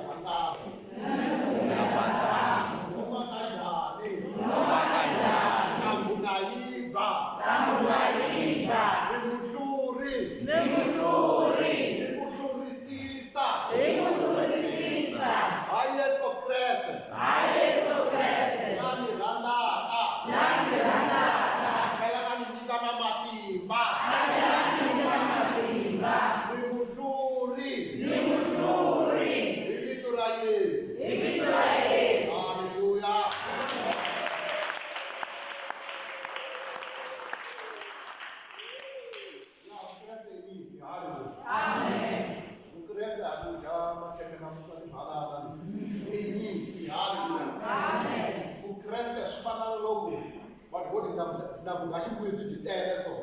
ba ntamu. Noma kanjani. Noma kanjani. Ntambu na yi ba. Ntambu na yi ba. Ni muhluri. Ni muhluri. Ni ku hlurisisa. Hi ku hlurisisa. Ha Yesu Kreste. Ha Yesu Kreste. La ni rhandzaka. La ni rhandzaka. A tlhela a ni nyika na matimba. A tlhela a ni nyika na matimba. Ni muhluri. Ni muhluri. Hi vito ra Yesu. Hi vito ra Yesu. Haleluya. Ya, Vukreste i nyimpi. Haleluya. Amen. Vukreste a ku dya makhekhe na timbalala. I nyimpi. Haleluya. Amen. Vukreste swi fana na loko vanhu vo ti na nga xingwezi byi tele so.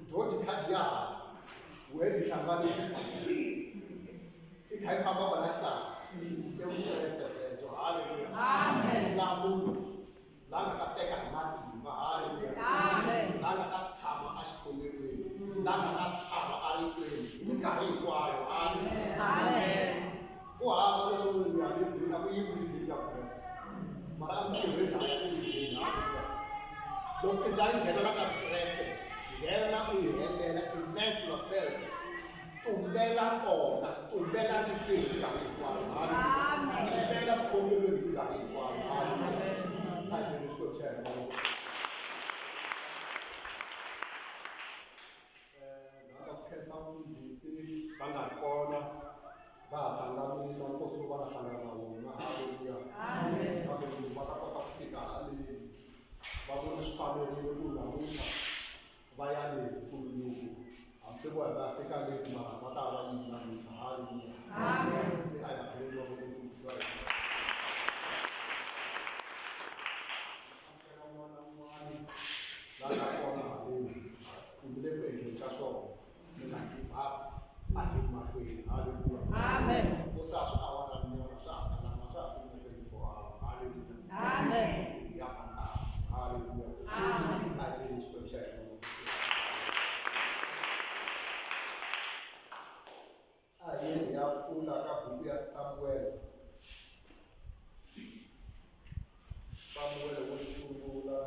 Dyo ti kha dyi ya hala. Wehe ti hlanganisa. I kha yi famba kwala xikarhi. I Vukreste byebyo. Haleluya. Amen. Na munhu la nga ta teka hi matimba. Haleluya. Amen. La nga ta tshama exikhongelweni. La nga ta tshama eritweni hi minkarhi hinkwayo. Haleluya. Amen. Ku hava leswo ya livhini a ku yiwi livhini ka Kreste. Mara entirhweni a ya elivhini. Haleluya. Loko i za i nghena la ka Kreste, nghena u yi helela, invest yourself. Tumbela kona, tumbela ritweni hi minkarhi hinkwayo. Haleluya. Amen. Tumbela swikhongelweni hi minkarhi hinkwayo. Haleluya. A hi beni Xikwembu xa hina mavoko. Rhandza ku khensa mfundhisi va nga ri kona va ha hlanganile nkosi lowu va nga hlangana na wona. Haleluya. Amen. Kambe loko va ta kota ku fika haleni va vone swi fanerile ku namuntlha va ya le Nkululuku hambi se vo va ya fika le mara va ta va yini namuntlha. Haleluya. Amen. Se a hi va beni mavoko mfundhisi wa hina. Amukela un'wana na un'wana la nga kona haleni kumbe le ku endleni ka swona mi nga give up a hi mahlweni. Haleluya. Amen. Ku sa swi awara nyana swa ha talanga swa ha fiki na 24 hour. Haleluya. Amen. Ya fanta. Haleluya. Amen. A hi beni Xikwembu xa hina mavoko. A hi yeni hi ya pfula ka buku ya Samuel. Samuel wo sungula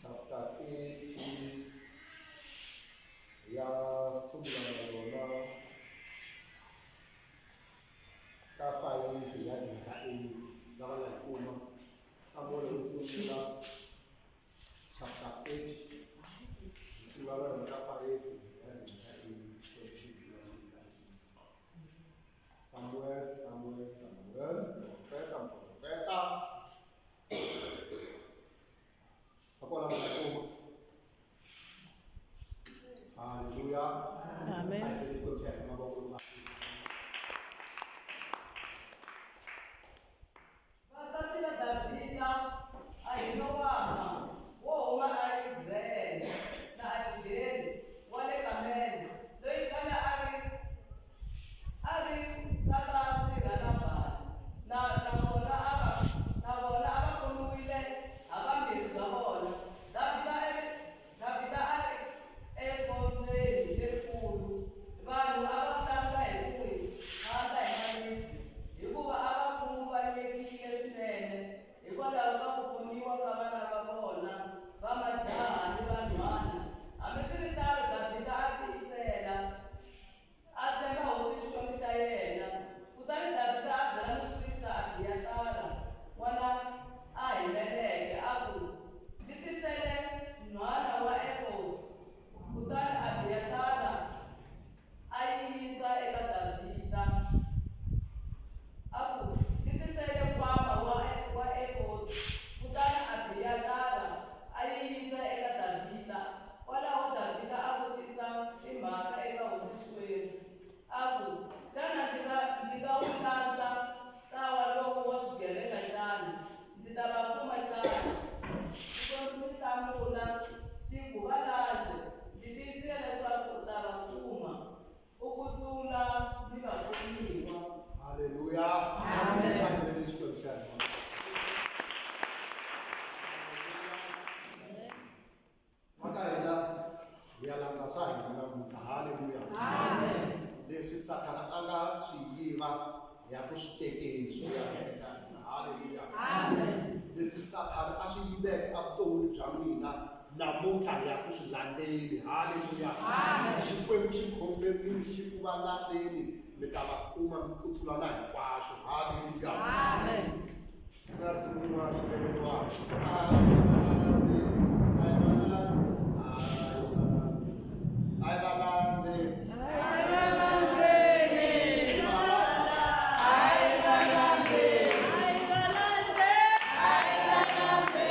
chapter 8 ya sungula na yona ka 5 ya gina ka 8 lava nga yi kuma Samuel wo sungula chapter 8 hi sungula na yona ka 5 ya gina ka 8 Xikwembu xi hi katekisa. Samuel, Samuel, Samuel, profeta, profeta. Va kona va nga kuma. Haleluya. Amen. A hi beni Xikwembu xa hina mavoko loko va Vasati va Davhida, Ahinowama wo huma aIsrayele na Abigayele wa le Kamele, loyi khale a ri a ri nkata sirha Nabali, na na vona a va na vona a va khomiwile havambirhi bya vona. Davhida a ri Davhida a ri ekhombyeni lerikulu, vanhu a va vulavula. hi ya ku swi tekeni swi ya eka hina. Haleluya. Leswi Sathana a swi yiveke evuton'wini bya n'wina namuntlha hi ya ku swi landzeni. Haleluya. Xikwembu xi confirmile xi ku va landzeni mi ta va kuma mi kutsula na hinkwaswo. Haleluya. Na risimu rin'wana swinene lowani. A hi va landzi, a hi va landzi, a hi va landzi, a hi va landzi.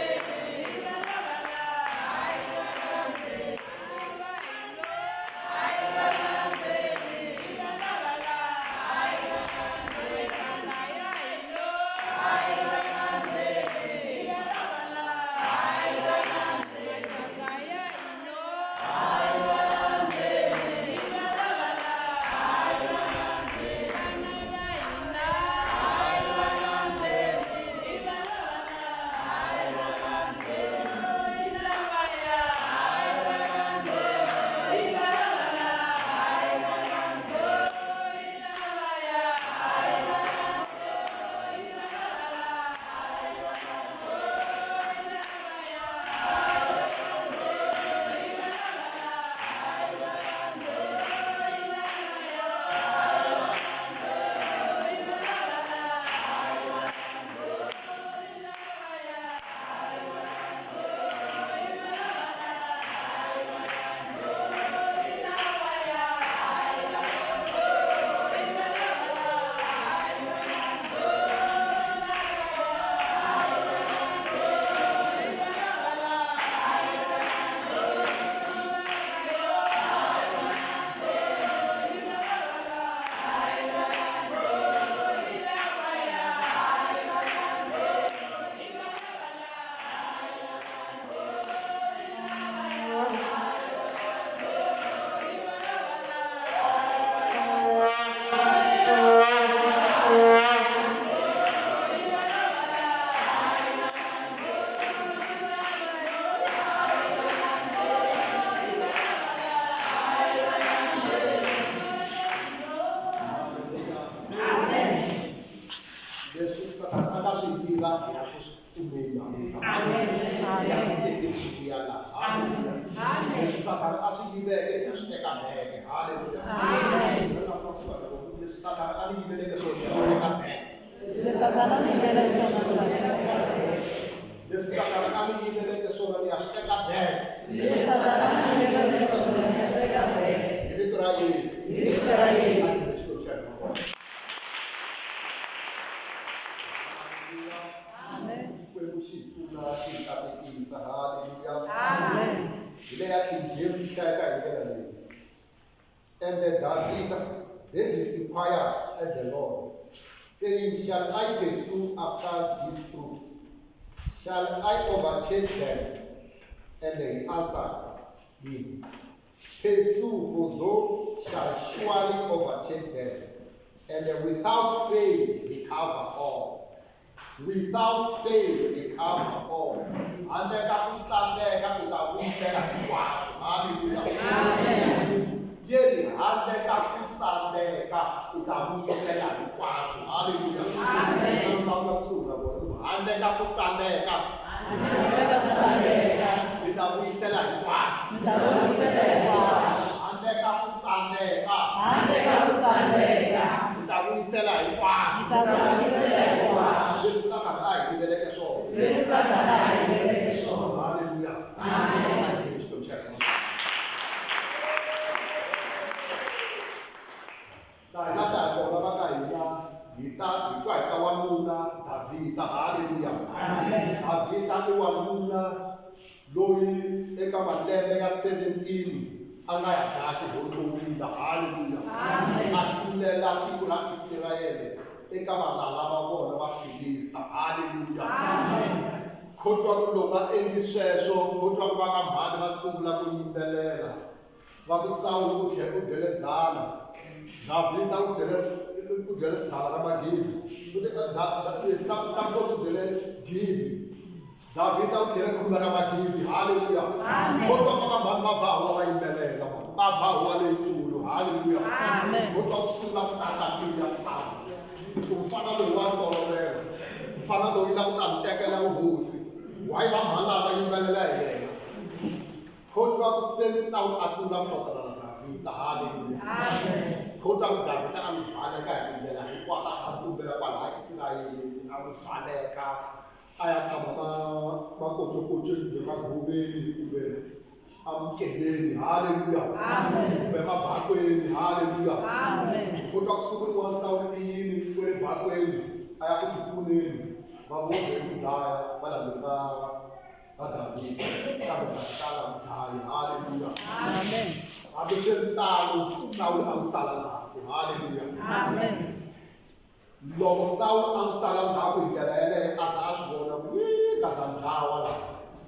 Leswi Sathana a nga swi yiva hi ya ku swi kumeni namuntlha. Hi ya ku tekeni swi vuya laha. Haleluya. Leswi Sathana a swi yiveke hi ya swi teka back. Haleluya. Leswi Sathana a ni yiveleke swona hi ya swi teka back. Leswi Sathana a ni yiveleke swona ni ya swi teka back. Leswi Sathana a ni yiveleke swona ni ya swi teka back. Leswi Sathana a ni yiveleke swona ni ya swi teka back. Hi vito ra Yesu. Hi vito ra Yesu. Xikwembu xa hina. Xikwembu xi hi pfuna xi hi katekisa. Haleluya. Hi leya King James yi hlayeka hi ndlela leyi. And the David inquired at the Lord, saying, Shall I pursue after these troops? Shall I overtake them? And he answered him, Pursue, for thou shalt surely overtake them, and without fail recover all. Without fail recover all. Handle ka ku tsandzeka u ta vuyisela hinkwaswo. Haleluya. Ye ri handle ka ku tsandzeka u ta vuyisela hinkwaswo. Haleluya. Amen. Kusuhi na vona ku handle ka ku tsandzeka Handle ka ku tsandzeka mi ta vuyisela hinkwaswo. mi ta vuyisela hinkwaswo. Handle ka ku tsandzeka Handle ka ku tsandzeka mi ta vuyisela hinkwaswo. mi ta vuyisela hinkwaswo. Leswi Sathana a hi yiveleke swona. Leswi Sathana a hi yiveleke swona. Haleluya. Amen. A hi tiveni Xikwembu xa hina. Laha hi nga hlaya kona va ka hina hi ta hi twa hi ta wanuna Davhida. Haleluya. Davhida i wanuna loyi eka malembe ya 17 a nga ya dlaya xihontlovila. Haleluya. A hlulela tiko ra Israyele eka valala va vona va Filista. Haleluya. Khotwa ku loko va endli sweswo, khotwa ku va ka mhani va sungula ku yimbelela. Va ku Sawulo u tlhe u byele dzana, Davhida u byele u byele dzana ra magidi. U te, Samson u byele gidi. Davhida u tlhele khume ra magidi. Haleluya. Khotwa va ka mhani va ba huwa va yimbelela, va ba huwa leyikulu. Haleluya. Amen. Khotwa ku sungula ku tata mbilu ya Sawulo. Ku mfana loyi wa ntolovelo, mfana loyi la ku ta mi tekela vuhosi. Why va mhani lava va yimbelela hi yena? Kho twa ku se Sawulo a sungula ku hlotana na Davhida. Haleluya. Kho twa ku Davhida a n'wi baleka hi tindlela hinkwato, a tumbela kwalaya Israyele, a n'wi baleka a ya tshama ma makocokocweni kumbe magoveni kumbe amukeleni. Haleluya. Kumbe mabakweni. Haleluya. Kho twa ku siku rin'wana Sawulo i yini kwele bakweni a ya ku tipfuneni, va bohe ku dlaya valandzeri va va Davhida, kambe Davhida a nga n'wi dlayi. Haleluya. Amen. Hambiswiritano, Sawulo a n'wi sala ndzhaku. Haleluya. Amen. Loko Sawulo a n'wi sala ndzhaku hi ndlela yeleyo, a za a swi vona ku "Yee, nga za ni dlawa la."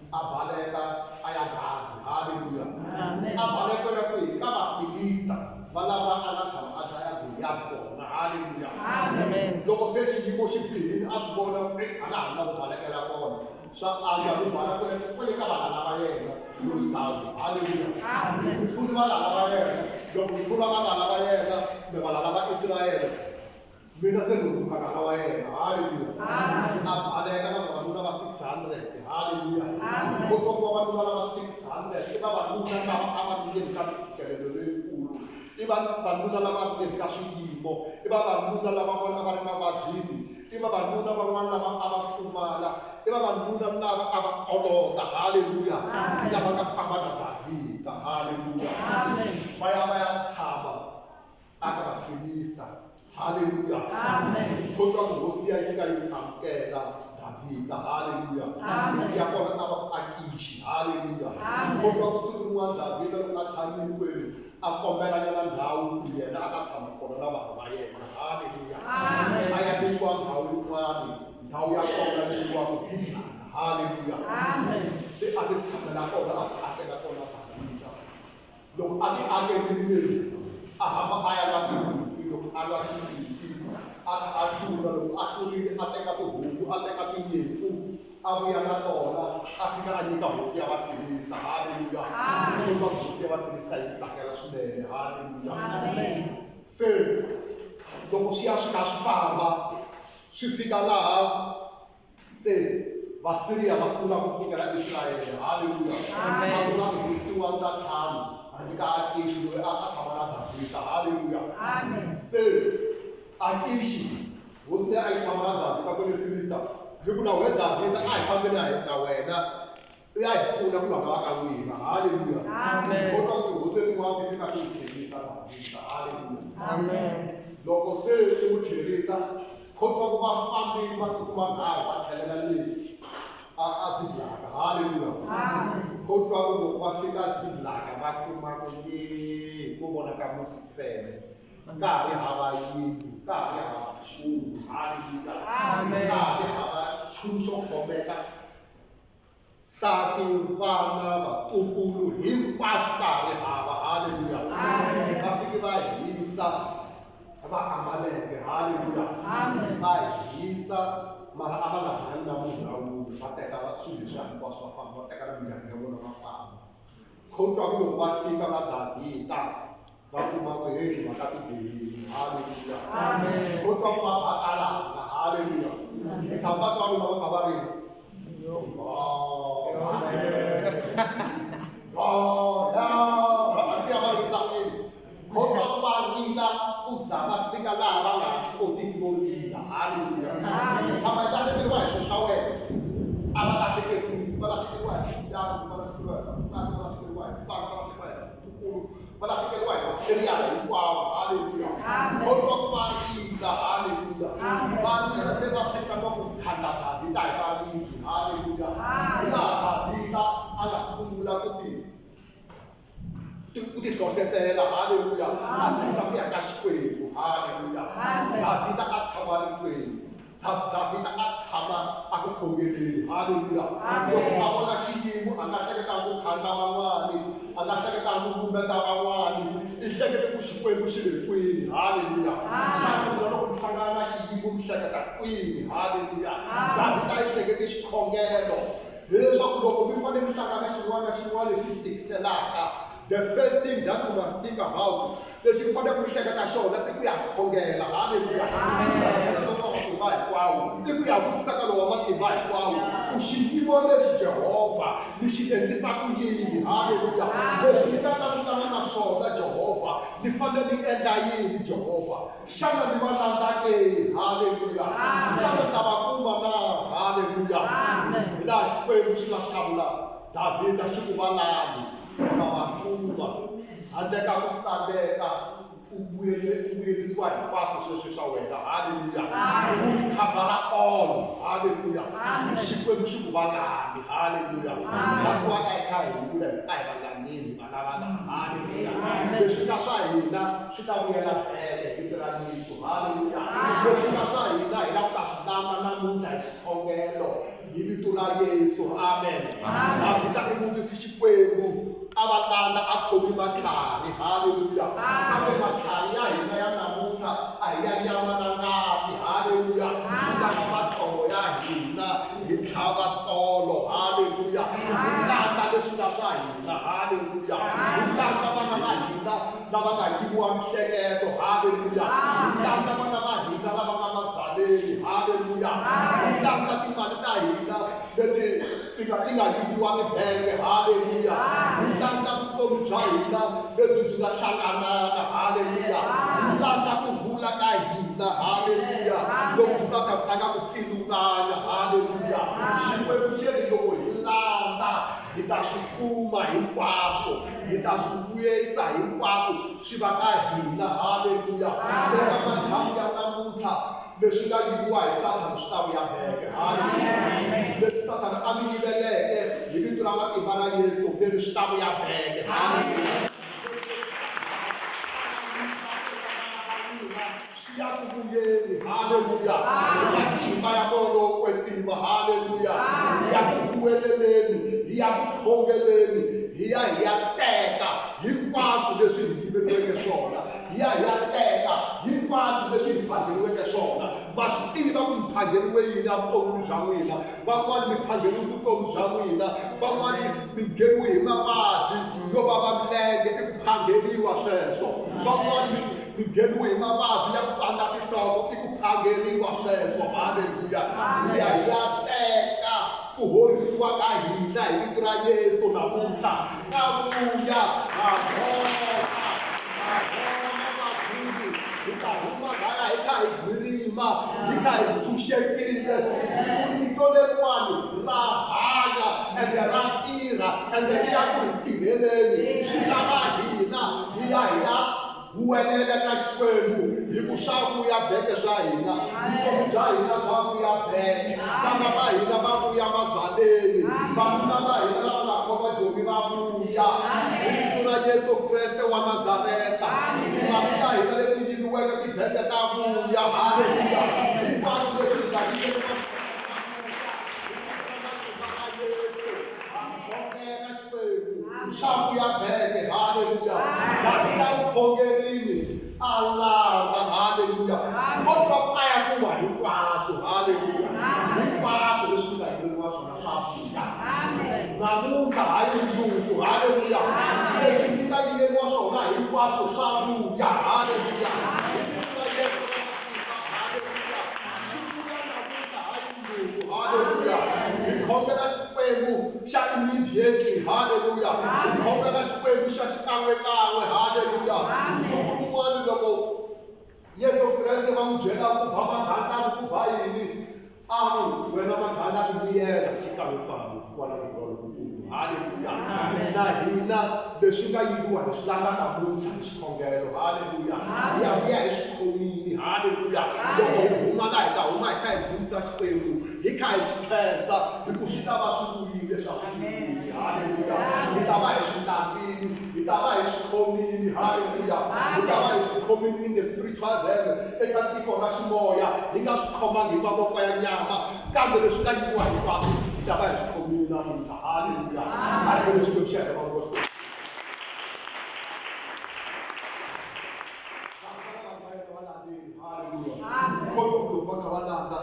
A baleka a ya Gati. Haleluya. Amen. A balekela kwihi? Ka Vafilista va lava a nga tshama a dlaya Goliyati kona. Haleluya. Amen. Loko se xiyimo xi bihile, a swi vona ku "Ei, a na ha ri na ku balekela kona. Swa antswa ku bala kwele kwele ka valala va yena loyi Sawulo. Haleluya. Ku hlula valala va yena. Loko ku hlula valala va yena kumbe valala va Israyele, mina se ni hundzuka nala wa yena. Haleluya. A baleka na vavanuna va 600. Haleluya. Ku twa ku vavanuna lava 600 i vavanuna lava a va ri ndzeni ka mitshikelelo leyikulu. I vavanuna lava ri ndzeni ka swiyimo. I vavanuna lava van'wana a va ri mavabyini. I vavanuna van'wana lava a va pfumala. I vavanuna lava a va kolota. Haleluya. Lava nga famba na Davhida. Haleluya. Va ya va ya tshama aka Vafilista. Haleluya. Ko twa ku hosi liya yi fika yi n'wi amukela Davhida. Haleluya. Hosi ya kona a va ku Akixi. Haleluya. Ko twa ku siku rin'wana Davhida loko a tshamile kwenu a kombela nyana ndhawu ku yena a ta tshama kona na vanhu va yena. Haleluya. A ya nyikiwa ndhawu yin'wana, ndhawu ya kona yi vuriwaka Ziklag. Haleluya. Se a ti tshamela kona a ti akela kona Davhida. Loko a ti akerile, a hamba a ya lwa tinyimpi. Loko a lwa tinyimpi, a a hlula. Loko a hlurile, a teka tihuku, a teka tinyimpfu, a vuya na tona, a fika a nyika hosi ya Vafilista. Haleluya! Kutani hosi ya Vafilista yi tsakela swinene. Haleluya! Se loko swi ya swi kha swi famba, swi fika laha Se Vasiriya va sungula ku pfukela Israyele. Haleluya! A ku na tihosi tin'wana ta ntlhanu handle ka Akixi loyi a a tshama na Davhida. Haleluya! Se Akixi, hosi leyi a yi tshama na Davhida kwale Filista, yi ku na wena Davhida, a hi fambeni na wena u ya hi pfuna ku lwa na va ka n'wina. Haleluya! Ko twa ku tihosi letin'wana ti fika ti n'wi tlherisa Davhida. Haleluya! Loko se ti n'wi tlherisa, Ko twa ku va fambile masiku manharhu va tlhelela le a a Ziglaga. Haleluya. Ko twa ku loko va fika Ziglaga va kuma ku yee ko vonaka musi ntsena. Ka ha ri hava yindlu, ka ha ri hava nchumu. Haleluya. Ka ha ri hava nchumu xo khomeka. Nsati, vana, vatukulu, hinkwaswo ka ha ri hava. Haleluya. Va fike va hisa va Amaleke. Haleluya. Va hisa mara a va nga dlayi na munhu na wun'we. Va teka swilo leswiya hinkwaswo va famba, va teka na mindyangu ya vona va famba. Kho twa ku loko va fika va Davhida va kuma ku heyi timhaka ti bihile. Haleluya. Kho twa ku va ba talanga. Haleluya. Hi tshama va twa rona va kha va ri Kho twa ku va rila ku za va fika laha va nga ha swi kotiki no rila. Haleluya. Hi tshama hi lahlekeriwa hi swilo swa wena. A va lahlekeriwi, va lahlekeriwa hi mindyangu, va lahlekeriwa hi vasati, va lahlekeriwa hi vana, va lahlekeriwa hi vatukulu, va lahlekeriwa hi material hinkwawo. Haleluya. Ko twa ku va rila. Haleluya. Va rila se va hleketa nga ku khandla Davhida hi maribye. Haleluya. Hi laha Davhida a nga sungula ku ti ku ti hlohletela. Haleluya. A sungula ku ya ka Xikwembu. Haleluya. Davhida a tshama ritweni. Davhida a tshama a ku khongeleni. Haleluya. Loko a vona xiyimo a nga hleketanga ku khandla van'wani, a nga hleketanga ku lumbeta van'wani, i hlekete ku Xikwembu xi le kwini. Haleluya. Xana mina loko ni hlangana na xiyimo ni hleketa kwini? Haleluya. Davhida a yi hlekete xikhongelo. Hileswaku loko mi fanele mi hlangana na xin'wana na xin'wana lexi mi tikiselaka, the first thing that you must think about. Lexi mi faneleke mi hleketa xona i ku ya khongela. Haleluya. Lowa matimba hinkwawo i ku ya vutisa ka lowa matimba hinkwawo ku xiyimo lexi Jehovha ni xi endlisa ku yini. Haleluya. Leswi ni nga langutana na swona Jehovha, ni fanele ni endla yini Jehovha? Xana ni va landza ke? Haleluya. Xana ni ta va kuma na? Haleluya. Hi laha Xikwembu xi nga hlamula Davhida xi ku va lavi, u ta va kuma. Handle ka ku tsandzeka u vuyerisiwa hinkwaswo sweswi swa wena. Haleluya. U recover all. Haleluya. Xikwembu xi ku va lavi. Haleluya. That's why a hi kha hi vula hi a hi va landzeni va lavana. Haleluya. Leswi nga swa hina swi ta vuyela bele hi vito ra Yesu. Haleluya. Leswi nga swa hina hi lava ku ta swi landa namuntlha hi xikhongelo hi vito ra Yesu. Amen. Davhida i vutisi Xikwembu a va landa a khomi matlhari. Haleluya. Kambe matlhari ya hina ya namuntlha a hi ya nyama na ngati. Haleluya. Swi lava matsongo ya hina hi tlhava tsolo. Haleluya. Hi landa leswi nga swa hina. Haleluya. Hi landa vana va hina lava nga yiviwa mihleketo. Haleluya. Hi landa vana va hina lava nga mazaleni. Haleluya. Hi landa timali ta hina leti ti nga ti nga yiviwa tibenge. Haleluya. Hi landa vutomi bya hina lebyi byi nga hlanganana. Haleluya. Hi landa ku rhula ka hina. Haleluya. Loko Sathana a nga ku pfilunganya. Haleluya. Xikwembu xi ri loko hi landa hi ta swi kuma hinkwaswo, hi ta swi vuyisa hinkwaswo swi va ka hina. Haleluya. Eka madyambu ya namuntlha leswi nga yiviwa hi Sathana swi ta vuya beke. Haleluya. Leswi Sathana a mi yiveleke hi vito ra matimba ra Yesu leri swi ta vuya beke. Haleluya. Swi ya ku vuyeni. Haleluya. Hi matimba ya Moya lowo Kwetsima. Haleluya. Hi ya ku huweleleni, hi ya ku khongeleni, hi ya hi ya teka hinkwaswo leswi hi yiveriweke swona. Hi ya hi ya teka hinkwaswo leswi hi phangheriweke swona. Ma swi tiva ku mi phangheriwe yini evuton'wini bya n'wina. Van'wana mi phangheriwe vutomi bya n'wina, van'wana mi ngheniwe hi mavabyi yo vava milenge, i ku phangheriwa sweswo. Van'wana mi mi ngheniwe hi mavabyi ya ku pandza tinhloko, i ku phangheriwa sweswo. Haleluya! Hi ya hi ya teka ku horisiwa ka hina hi vito ra Yesu namuntlha. Ka vuya, ha hola, ha hola vagwiri, hi ta huma laya hi kha hi gwirima, hi kha hi tshunxekile, hi ku rito leriwani ra hanya ende ra tirha ende ri ya ku hi tirheleni. Swi lava hina hi ya hi ya huwelela ka Xikwembu hi ku swa vuya beke swa hina, vutomi bya hina bya vuya beke, vana va hina va vuya mabyaleni, vanuna va hina lava nga khoma joni va vuya hi vito ra Yesu Kreste wa Nazareta. Timali ta hina leti yiviweke tibeke ta vuya. Haleluya! Hinkwaswo leswi hi nga yiveriwa Swa vuya beke. Haleluya. Davhida u khongerile a landa. Haleluya. Kodwa a ya kuma hinkwaswo. Haleluya. Hinkwaswo leswi nga yiveriwa swona swa vuya. Namuntlha hayi mundzuku. Haleluya. Leswi mi nga yiveriwa swona hinkwaswo swa vuya. Haleluya. Hi vito ra Yesu ra matimba. Haleluya. Swi vuya namuntlha hayi mundzuku. Haleluya. Hi khongela Xikwembu xa immediately. Haleluya. Hi khongela Xikwembu xa xikan'wekan'we. Haleluya. Siku rin'wana loko Yesu Kreste va n'wi byela ku ba magandlati ku ba yini, a ku, Wena magandlati vuyela xikan'wekan'we kwala ku rhula lokukulu. Haleluya. Na hina leswi nga yiviwa hi swi lava namuntlha hi xikhongelo. Haleluya. Hi ya vuya hi swi khomile. Haleluya. Loko hi huma laha hi ta huma hi kha hi dzunisa Xikwembu, hi kha hi xi khensa hi ku swi ta va swi vuyile swa ku swi vuyile. Haleluya. Hi ta va hi swi langile, hi ta va hi swi khomile. Haleluya. Hi ta va hi swi khomile in the spiritual realm, eka tiko ra ximoya, hi nga swi khomangi hi mavoko ya nyama, kambe leswi nga yiviwa hinkwaswo hi ta va hi swi khomile namuntlha. Haleluya. A hi vone Xikwembu xa hina mavoko Xikwembu. Kodwa loko va kha va landza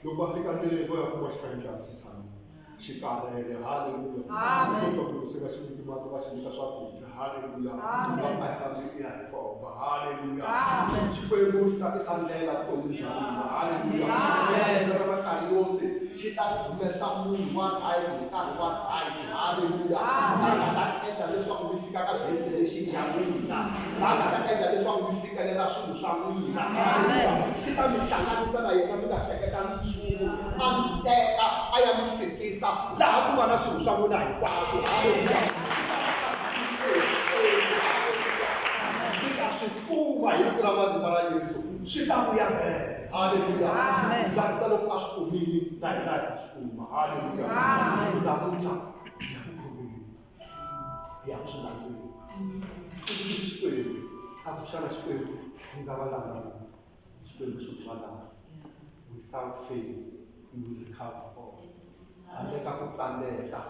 loko va fika ndleleni vo ya kuma xifanyetana xi tshamile xi karhele. Haleluya. Kodwa loko se va xi nyiki mati va xi nyika swakudya. Haleluya. Va a hi fambeni hi ya hi komba. Haleluya. Xikwembu xi ta tisa ndlela vuton'wini bya n'wina. Haleluya. Eka lembe ra Makariyosi xi ta humesa munhu wa right hi nkarhi wa right. Haleluya. La nga ta endla leswaku mi fika ka destination ya n'wina. La nga ta endla leswaku mi fikelela swilo swa n'wina. Haleluya. Xi ta mi hlanganisa na yena mi nga hleketangi nchumu. A mi teka a ya mi fikisa laha ku nga na swilo swa n'wina hinkwaswo. Haleluya. Mi ta swi kuma hi vito ra matimba ra Yesu. Swi ta vuya back. Haleluya. Davhida loko a swi kumile na hina hi ta swi kuma. Haleluya. Hi namuntlha hi ya ku khomeni. Hi ya ku swi landzeni. I vutise Xikwembu a ku xana Xikwembu ni nga va landza rini? Xikwembu xi ku va landza without fail you will recover all. Handle ka ku tsandzeka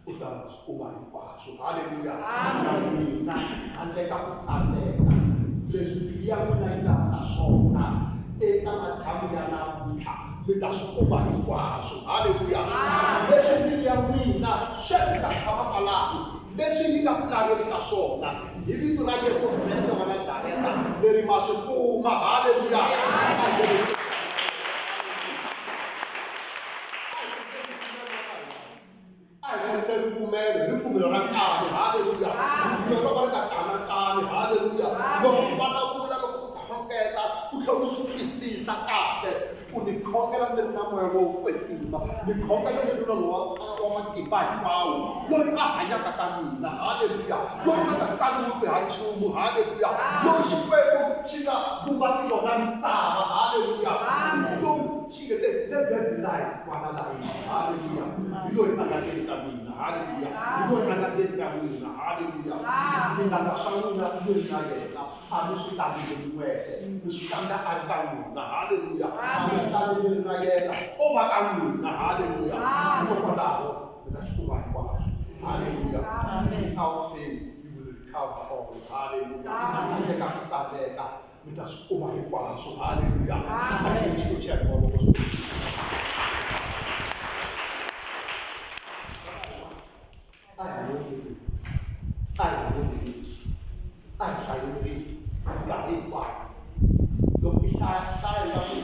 u ta swi kuma hinkwaswo. Haleluya. Na n'wina handle ka ku tsandzeka leswi mbilu ya n'wina yi lavaka swona eka madyambu ya namuntlha mi ta swi kuma hinkwaswo. Haleluya. Leswi mbilu ya n'wina sweswi nga tshama kwalano leswi yi nga ku laveli ka swona hi vito ra Yesu Kreste wa Nazareta leri ma swi kuma. Haleluya. A hi tirhise ripfumelo, ripfumelo ra nkani. Haleluya. Ripfumelo ro ka ri nga kanakani. Haleluya. Loko u vulavula, loko u khongela, u tlhela u swi twisisa kahle ku ni khongela ni ri na moya lowo kwetsima, ni khongela ni ri na lowa wa matimba hinkwawo, loyi a hanyaka ka mina. Haleluya. Loyi a nga tsaniwiki ha nchumu. Haleluya. Loyi Xikwembu xi nga vumba tilo na misava. Haleluya. Loyi xi nge te, Let there be light, kwana layini. Haleluya. Hi loyi a nga teni ka mina. Haleluya. Hi loyi a nga teni ka n'wina. Haleluya. Mi langa swa n'wina mi ri na yena. A mi swi lavi mi ri n'wexe. Mi swi langa a ri ka n'wina. Haleluya. A mi swi lavi mi ri na yena. O va ka n'wina. Haleluya. Hikokwalaho mi ta swi kuma hinkwaswo. Haleluya. Without fail, you will recover all. Haleluya. Handle ka ku tsandzeka, mi ta swi kuma hinkwaswo. Haleluya. Amen. Xikwembu xa hina mavoko swi. A hi voneni. A hi voneni Yesu. A hi hlayeni rito minkarhi hinkwayo. Loko i hlaya, hlaya ingaku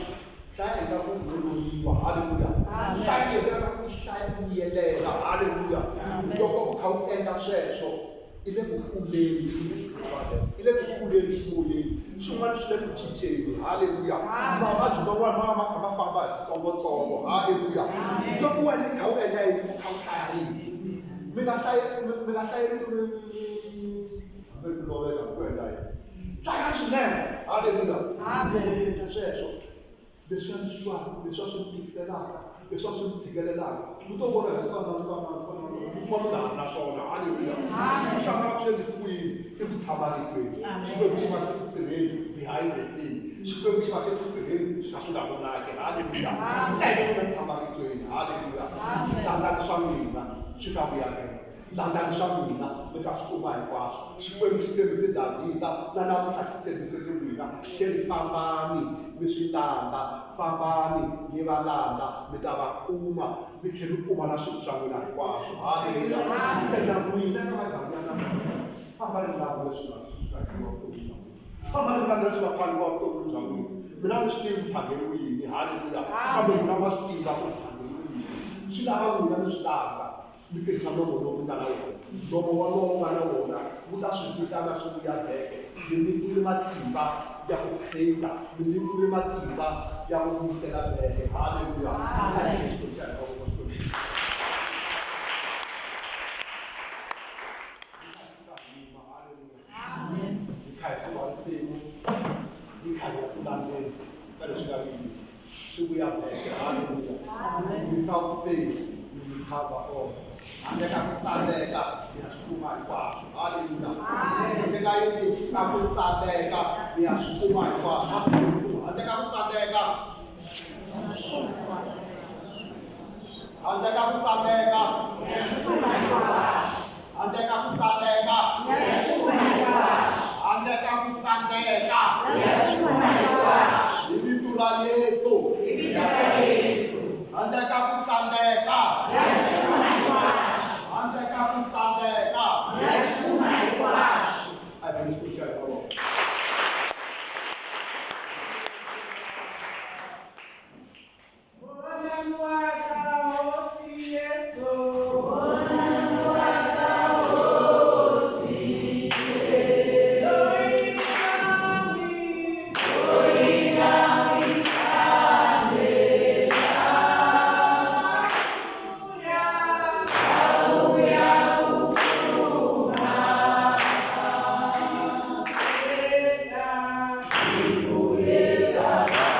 hlaya ingaku u lo loyiwa. Haleluya. Hlaya ingaku i hlaya u vuyelela. Haleluya. Loko u kha u endla sweswo, i le ku kuleni i le ku kuleni ximoyeni swin'wana swi le ku cinceni halleluya mavabyi man'wana ma va ma kha ma famba hi switsongotsongo halleluya loko wena i kha u endla yini u kha u hlaya yini mi nga hlayi mi nga hlayi rito mi ri ku loveka ku endla yini hlayani swinene halleluya loko mi endla sweswo Leswi a ndzi swi twaka, leswi a swi ndzi tikiselaka, leswi a swi ndzi tshikelelaka, mi to vona hi switsanana, tsanana, mi kuma mi nga ha ri na swona. Haleluya! Ku hlamala ku swi endlisi ku yini? I ku tshama ritweni. Xikwembu xi va xi ku tirheni behind the scene. Xikwembu xi va xi ku tirheni swi kha swi nga vonaki. Haleluya! Ntsena mi nga tshama ritweni. Haleluya! Landzani swa n'wina swi ta vuya vhele. Landzani swa n'wina mi ta swi kuma hinkwaswo. Xikwembu xi tshembise Davhida, na namuntlha xi tshembise ni n'wina, xi ri, Fambani mi swi landza, fambani mi va landza, mi ta va kuma, mi tlhela mi kuma na swilo swa n'wina hinkwaswo. Haleluya! Se na n'wina ka madyambu ya namuntlha, fambani mi landza leswi nga phangiwa vuton'wini bya n'wina. Fambani mi landza leswi nga phangiwa vuton'wini bya n'wina. Mina a ni swi tivi ku phangeriwe yini, haleluya, kambe n'wina ma swi tiva ku phangeriwe yini. Swi lava n'wina mi swi landza. Mi tirhisa nomo lowu mi nga na wona. Nomo wolowo u nga na wona wu ta swi vitana swi vuya beke. Mi nyikiwile matimba ya ku create-a, mi nyikiwile matimba ya ku vuyisela beke. Haleluya! Amen. Xikwembu xa hina, mavoko Xikwembu. Amen. Hi khanseriwa risimu, hi kha hi ya ku landzeni ka leswi nga yini swi vuya beke. Haleluya. Without faith you will cover all. Handle ka ku tsandzeka mi ya swi kuma hinkwaswo. Haleluya. Handle ka yini ka ku tsandzeka mi ya swi kuma hinkwaswo. Handle ka ku tsandzeka Handle ka ku tsandzeka. Handle ka ku tsandzeka. Handle ka ku tsandzeka.